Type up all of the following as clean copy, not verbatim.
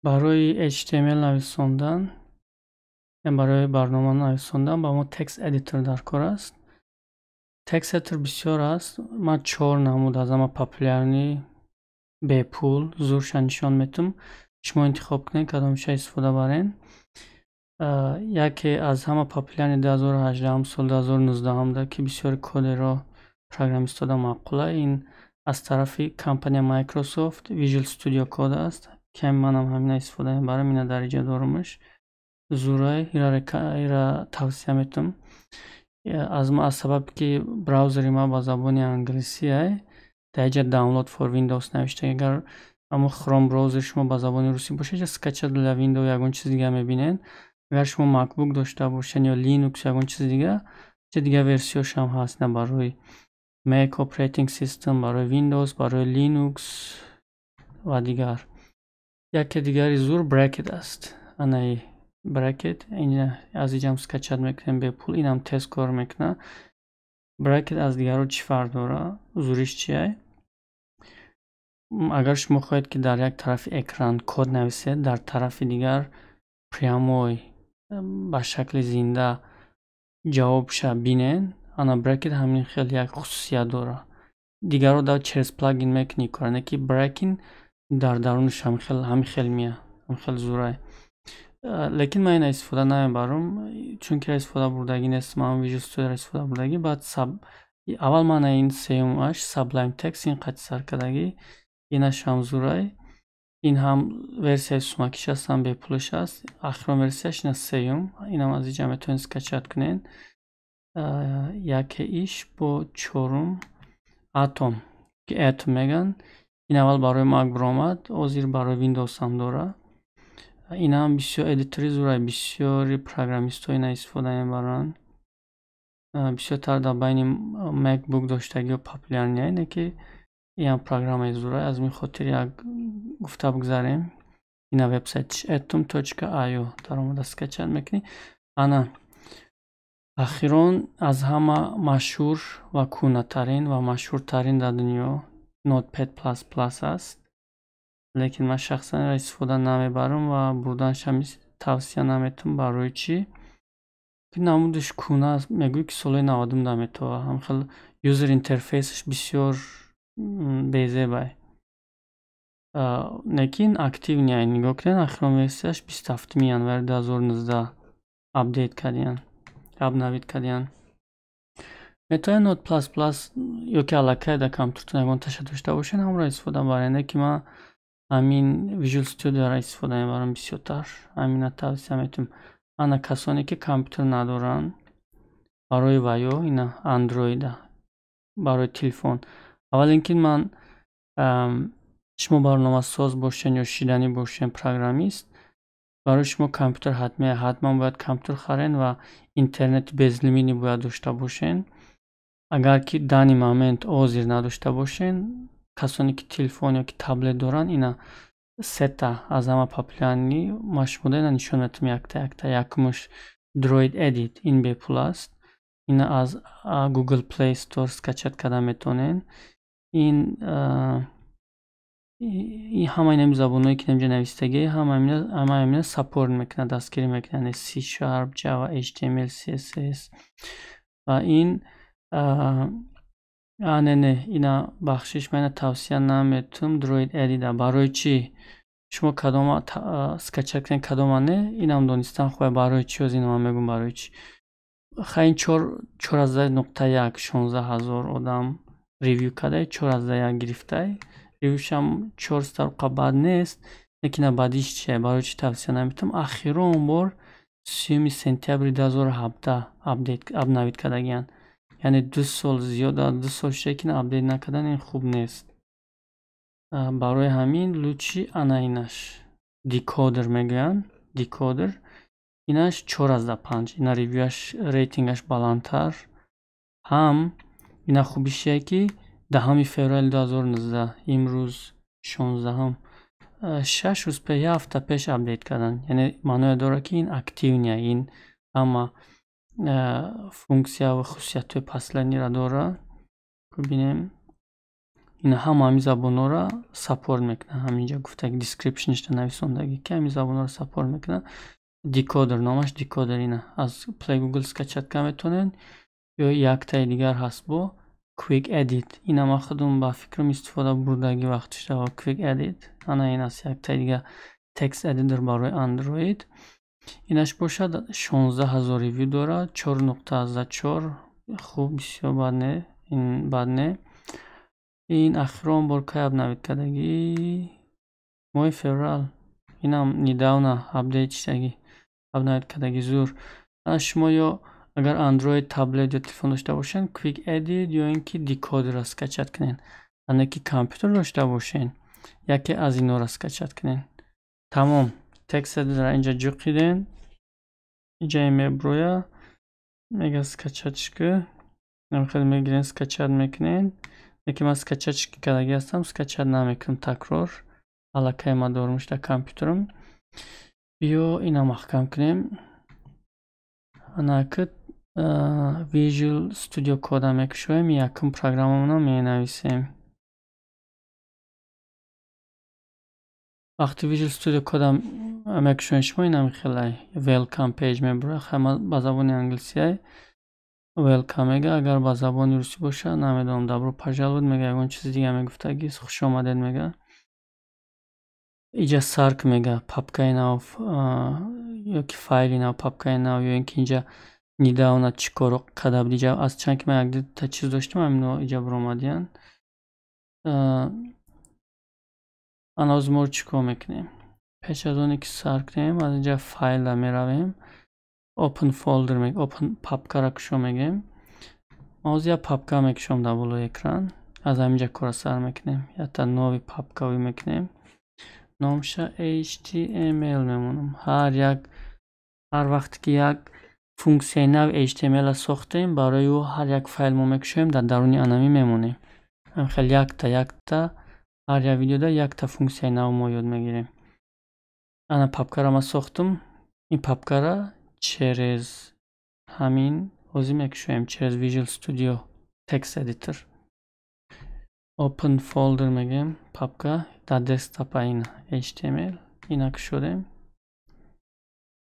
Барои HTML нависондан, барои барнома нависондан ба мо text editor дар кор аст. Text editor бисёр аст. Ман чор намуд аз ҳама популярный, бепул, зурша нишон метум. Шумо интихоб кунед, кадомша истифода барен. Яке аз ҳама популярный 2018 сол, 2019 ки бисёри кодерро, программистода маъқула, ин аз тарафи компания Microsoft Visual Studio Code аст, ки манам ҳамина истифода мебарам. Ина дар иҷа дорумаш, зурай, ира тавсия метум. Аз сабабе ки браузери ма ба забони англисиай, дар иҷа "Download for Windows" навишта. Агар ҳамон Chrome браузери шумо ба забони русӣ бошад, иҷа "Скачать для Windows", ягон чизи дига мебинед. Агар шумо MacBook дошта бошед ё Linux, ягон чизи дига, иҷа дига версияшам ҳаст, на барои Mac Operating System, барои Windows, барои Linux ва дигар. Яке дигари зур Bracket аст. Анаи Bracket аз иҷам скачать мекунем бепул, инам тез кор мекунад. Bracket аз дигарро чӣ фарқ дорад? Зуриш чиай? Агар шумо хоҳед, ки дар як тарафи экран код нависед, дар тарафи дигар прямой, ба шакли зинда ҷавобша бинед, ана Bracket ҳамин хел як хусусият дорад. Дигарро да через плагин мекунӣ кора, не ки Bracket дар дарунаш ҳамин хел меяд, ҳамин хел зурай. Лекин ман ина истифода намебарам, чунки истифода бурдагӣ нестам, ман Visual Studio истифода бурдагӣ. Баъд аввал ман ин сеюмаш, Sublime Text, ин қати сар кардагӣ, инашам зурай. Ин ҳам версияи сумакиш аст, ҳам бепулаш аст. Ахирон версияш ина сеюм, инам аз иҷа метавонед скачать кунед. Яке иш бо чорум Atom, ки Atom мегӯянд. Ин аввал барои Mac баромад, ҳозир барои Windows ҳам дорад. Инам бисёр эдитори зурай, бисёри программистҳо ина истифода мебаранд. Бисёртар дар байни MacBook доштагиҳо популярный, не ки инам программаи зурай. Аз ин хотир як гуфта бигзарем. Ина вебсайтиш atom.io, даромада скачать мекунӣ. Ана ахирон, аз ҳама машҳур ва кӯҳнатарин ва машҳуртарин дар дунё Notepad++ аст. Лекин ман шахсан инро истифода намебарам ва бурданашам тавсия наметавам. Барои чӣ? Намудаш кӯҳна аст, мегӯӣ, ки солҳои 90-ум да метавад. Ҳам хел user интерфейсаш бисёр безебай. Лекин активный. Нигоҳ кунед, ахирон версияш 27 январи 2019 апдейт кардиянд, обновить кардиянд. Метавонед Notepad++ ё ки аллакай дар компютертон ягон таша дошта бошед, ҳамонро истифода баред. Не ки ман ҳамин Visual Studio-ро истифода мебарам бисёртар, ҳамина тавсия метавам. Ана касоне ки компютер надоранд, барои ваё ина Андроида, барои телефон. Аввал ин ки ман, шумо барномасоз бошед ё шиданӣ бошед, программист, барои шумо компютер ҳатмия. Ҳатман бояд компютер харен ва интернети безлимитӣ бояд дошта бошед. Агар ки данный момент ҳозир надошта бошед, касоне ки телефон ё ки таблет доранд, ина сета аз ҳама популярный ман шумода ина нишон медиҳам якта якта. Якумаш Droid Edit, ин бепул аст. Ина аз Google Play Store скачать карда метавонед. Ин ҳамаи ин забонҳое ки инҷа навистагӣ, ҳамаи ҳамина support мекунад, дастгирӣ мекунад, яъне C#, Java, HTML, CSS ва ин. Не, не, ина, бахшиш, ман ина тавсия наметавам, Droid Edit. Барои чӣ? Шумо кадома скачать кунед, кадома не, инам донистан хуб. Барои чӣ? Ҳозир ина ман мегӯям барои чӣ. Хай, ин 4.1, 16 000 одам review карда, 4.1 гирифтай. Ревюшам чор star бад нест, лекин бадиш чия? Барои чӣ тавсия наметавам? Ахирон бор 30 сентябри 2017 апдейт, обновить кардагиянд, яъне 2 сол, зиёд аз 2 сол шуда, ки апдейт накардан, ин хуб нест. Барои ҳамин лучше ана инаш, Decoder мегӯянд, Decoder, инаш 4.5, ина ревюаш, рейтингаш баландтар. Ҳам ина хубиш чие, ки 10 феврали 2019, имрӯз 16-ум, 6 рӯз пеш, як ҳафта пеш апдейт карданд. Яъне маъное дорад, ки ин активный, ин ҳама функсия ва хусусиятҳои последнийро дорад. Бибинем. Ина ҳама ҳамин забонҳоро support мекунад. Ҳаминҷа гуфтаги, description ишда нависондагӣ, ки ҳамин забонҳоро support мекунад. Decoder, номаш Decoder. Ина аз Play, Google скачать карда метавонед. Ё яктаи дигар ҳаст бо Quick Edit. Ина ман худам ба фикрам истифода бурдагӣ вақтишда Quick Edit. Ана ин аст яктаи дигар text editor барои Android. Инаш бошад 16 000 review дорад, 4.4. Хуб, бисёр бад не, ин бад не. Ин ахирон бор кай обновить кардагӣ? Моҳи феврал. Инам недавно update шудагӣ, обновить кардагӣ. Зур. Шумо ё агар Android таблет ё телефон дошта бошед, Quick Edit ё ин ки Decoder ро скачать кунед. Ане ки компютер дошта бошед, яке аз инҳоро скачать кунед. Тамом. Text editor инҷа ҷуқиден, инҷа меброя, мега скачать ку. Хеле мегирен, скачать мекунед. Лекин ман скачать кардагӣ ҳастам, скачать намекунам такрор. Аллакай ман дорумш дар компютерам. Биё, ина маҳкам кунем. Анаки Visual Studio Code мекушоем, якум программамонро менависем. Вақти Visual Studio Code мекушоем, шумо инам хелай welcome page мебурад. Ба забони англисиай welcome мега, агар ба забони русӣ бошад, намедонам, добро пожаловать мега, ягон чизи дига мегуфтагӣ, хуш омадед мега. Иҷа сарк мега, папкаи нав ёки файли нав, папкаи нав, ё ин ки инҷа недавно чӣ кор карда буд. Иҷа аз чанд ки ман якдута чиз доштам, ҳамино иҷа баромадиянд. Ана ҳозир мо чӣ кор мекунем? Пеш аз оне ки сар кунем, аз инҷа файла меравем, open folder, open папкаро кушо мегӯем. Ман ҳозир як папка мекушом дар болои экран. Аз ҳаминҷа кора сар мекунем. Якта нови папка ӯй мекунем. Номша HTML мемонам. Ҳар як, ҳар вақте ки як функсияи нави HTML-ро сохтем, барои ӯ ҳар як файл мо мекушоем, дар даруни анами мемонем. Ҳамин хел якта якта, ҳар як видеода якта функсияи нав мо ёд мегирем. Ана папкаро ман сохтам. Ин папкаро через ҳамин ҳозир мекушоем, через Visual Studio Text Editor. Open folder мегӯем, папка дар desktop ина HTML, ина кушодем.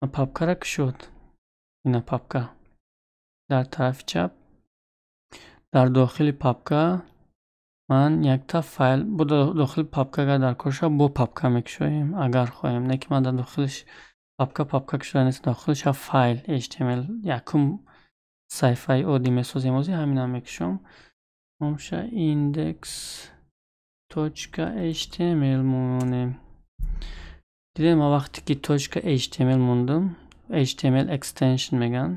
Папкаро кушод. Ина папка дар тарафи чап. Дар дохили папка ман якта файл бо дохили папка, агар дар кор шавад, бо папка мекушоем, агар хоҳем. Не ки ман дар дохилиш папка кушода нест, дохилиш файл HTML, якум саҳифаи оддӣ месозем ҳозир, ҳаминам мекушом. Номша index.html мемонем. Дидем, ман вақте ки .html мондам, HTML extension мегӯянд,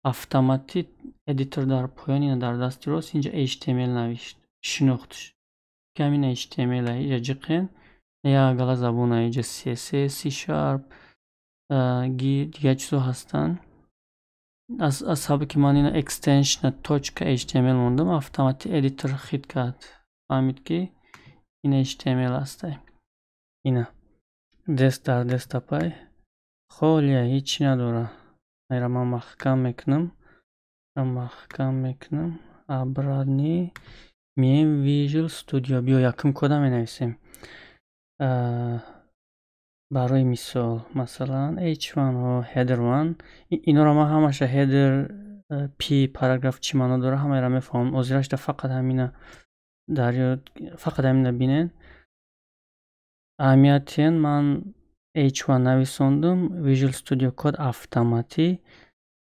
автоматик editor дар поён, ина дар дасти рост инҷа HTML навишт, шинохтш ки ҳамин HTML. Иҷа ҷиқен, як гала забона иҷа CSS, C#, дигар чизо ҳастанд. Аз сабаби ки ман ина extension .html мондам, автоматик editor хит кард, фаҳмид ки ин HTML ҳастай. Ина дест дар desktop ай холия, ҳечи надорад. Инро ман маҳкам мекунам, маҳкам мекунам, обратно меем Visual Studio. Биё, якум кода менависем. Барои мисол, масалан, h1, header 1. Инора ман ҳамаша, header, p, параграф чӣ маъно дорад, ҳамаеро мефаҳмам. Ҳозирашда фақат ҳамина дар ёд, фақат ҳамина бинед. Аҳамиятиен, ман h1 нависондум, Visual Studio Code автоматӣ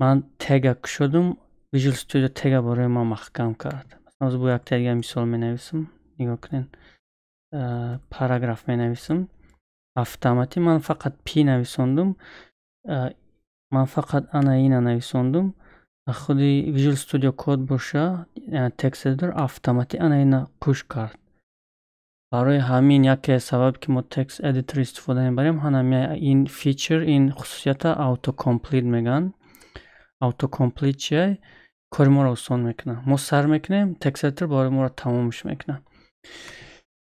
ман тега кушодум, Visual Studio тега барои ман маҳкам кард. Ҳозир бо якта дигар мисол менависам, нигоҳ кунед. Параграф менависам, автоматӣ ман фақат p нависондум, ман фақат ана ина нависондум. Худи Visual Studio Code боша, text editor автоматӣ ана ина қуш кард. Барои ҳамин яке сабаб ки мо text editor истифода мебарем, ҳанами ин feature, ин хусусията autocomplete мегӯянд. Autocomplete чия? Кори моро осон мекунад. Мо сар мекунем, text editor барои моро тамомш мекунад.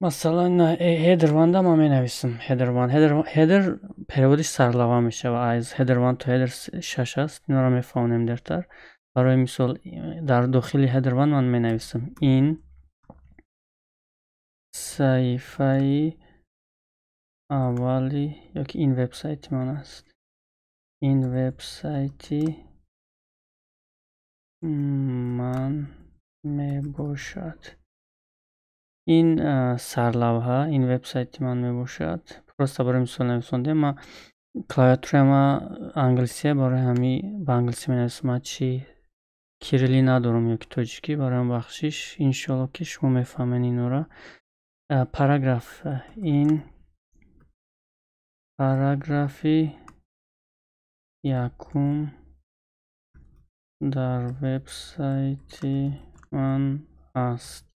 Масалан, header 1 да ман менависам header 1. Header перевод иш сарлава мешавад. Аз header 1 то header 6 аст, инро мефаҳмонем дертар. Барои мисол, дар дохили header 1 ман менависам ин Саҳифаи аввали ёки ин вебсайти ман аст. Ин вебсайти ман мебошад. Ин сарлавҳа, ин вебсайти ман мебошад. Просто барои мисол нависондем. Ман клавиатураи ма англисия, барои ҳамин ба англисӣ менависам. Ман чи кириллӣ надорам ёки тоҷикӣ, барои ҳам бахшиш. Иншоалло, ки шумо мефаҳмед инора. Параграф, ин параграфи якум дар вебсайти ман аст.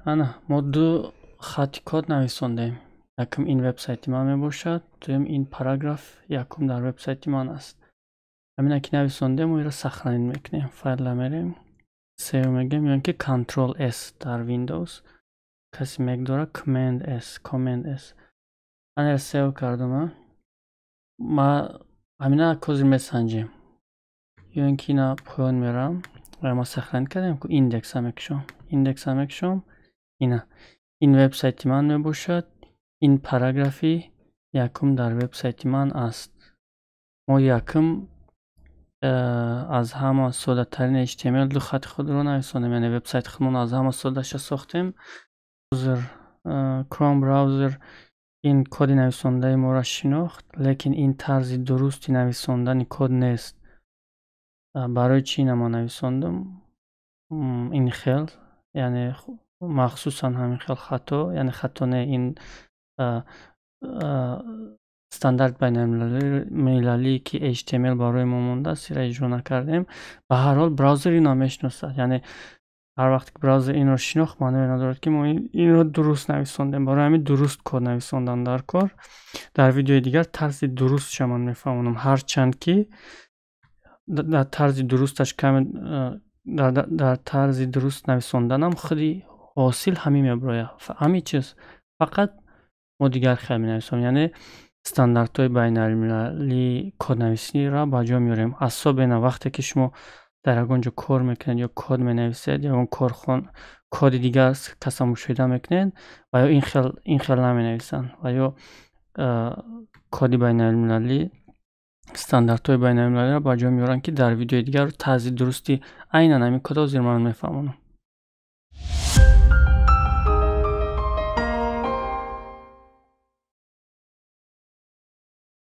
Ана, мо ду хатти код нависондем. Якум, ин вебсайти ман мебошад, дуюм, ин параграф якум дар вебсайти ман аст. Ҳамина ки нависондем, мо инро сохранить мекунем. Файла мерем, save мегӯем ё ин ки Control S дар Windows. Касе Mac дорад, Command S, Command S. Ана, save кардам. Ма ҳамина козир месанҷем. Ё ин ки ина поён мерам ва ма сохранить кардем ку, индекса мекушом. Индекса мекушом. Ина, ин вебсайти ман мебошад. Ин параграфи якум дар вебсайти ман аст. Мо якум аз ҳама соддатарин HTML ду хатти худро нависондем, яъне вебсайти худмон аз ҳама соддаша сохтем. Chrome браузер ин коди нависондаи моро шинохт, лекин ин тарзи дурусти нависондани код нест. Барои чӣ ина ман нависондам ин хел? Яъне махсусан ҳамин хел хато, яъне хато не, ин стандарт байналмилалие, ки HTML барои мо мондааст, ира иҷро накардем. Ба ҳар ҳол, браузер инро мешиносад. Яъне ҳар вақте ки браузер инро шинохт, маъное надорад, ки мо инро дуруст нависондем. Барои ҳамин дуруст код нависондан дар кор. Дар видеои дигар тарзи дурустша ман мефаҳмонам. Ҳарчанд ки дар тарзи дурусташ каме, дар тарзи дуруст нависонданам худи ҳосил ҳамин мебарояд, ҳамин чиз, фақат мо дигар хел менависонем, яъне стандартҳои байналмилалии коднависиро ба ҷо меорем. Особенно вақте ки шумо дар ягон ҷо кор мекунед ё код менависед, ягон корхон коди дигар каса мушоҳида мекунед ва ё ин хел наменависанд ва ё коди байналмилалӣ, стандартҳои байналмилалиро ба ҷо меоранд, ки дар видеои дигар тарзи дурусти айнан ҳамин кодро зир ман мефаҳмонам.